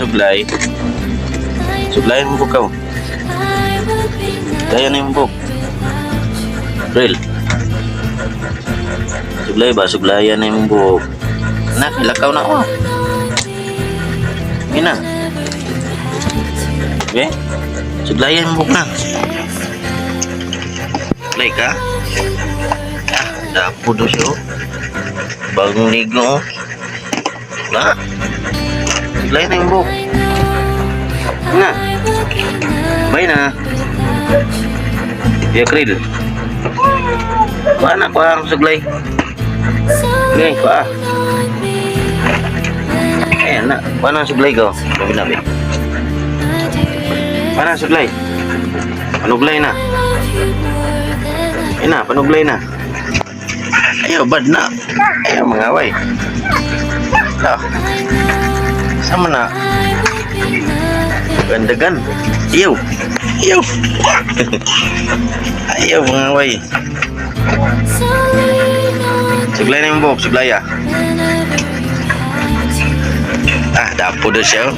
Suglay. Suglayan mo ka. Kaya na yung buhok. Real. Suglay ba? Suglayan na yung buhok. Nak, ilakaw na ako. Ina. Okay? Suglayan mo buhok na. Suglay ka? Ah, dapo daw siya, oh. Bagong ligo, oh. Wala. Suglayan na yung buhok. Na. Bye na. Kuya Krill. Kuha na, kuha ang suglay. Okay, kuha. Ayan na. Kuha na ang suglay ko. Gabi na, Kuha na ang suglay. Panuglay na. Ayan na, panuglay na. Ayaw, bad na. Ayaw, mga away. Ah. Sama na. Gandagan. Ayaw. Ayaw. Ayaw, mga away. Suglay na yung buhok, suglay ah. Ah, dapo daw siya, oh.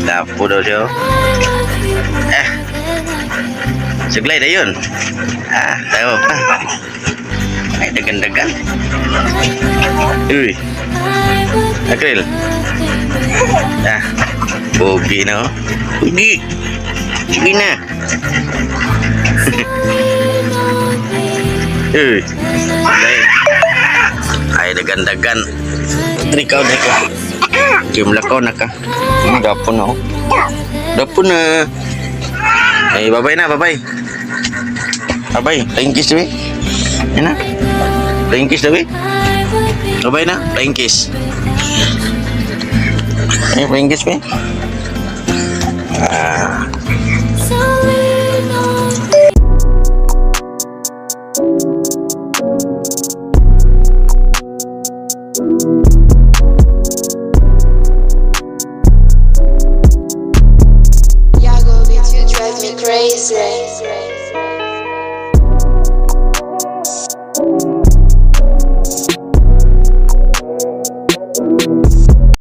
Dapo daw siya, oh. Eh. Suglay na yun. Ah, tayo pa. Ay, dagan-dagan. Uy. Akril. Ah, bugi na, oh. Bugi. Bugi na. Uy. Suglay. Ay, dagan-dagan. Drikaw, drikaw. Jumla ko na ka. Dapo na, oh. Dapo na. Ay, bye-bye na, bye-bye. Bye-bye. Flying kiss, dawi. Yan na. Flying kiss, dawi. Bye-bye na. Flying kiss. Ay, flying kiss, be. Ah.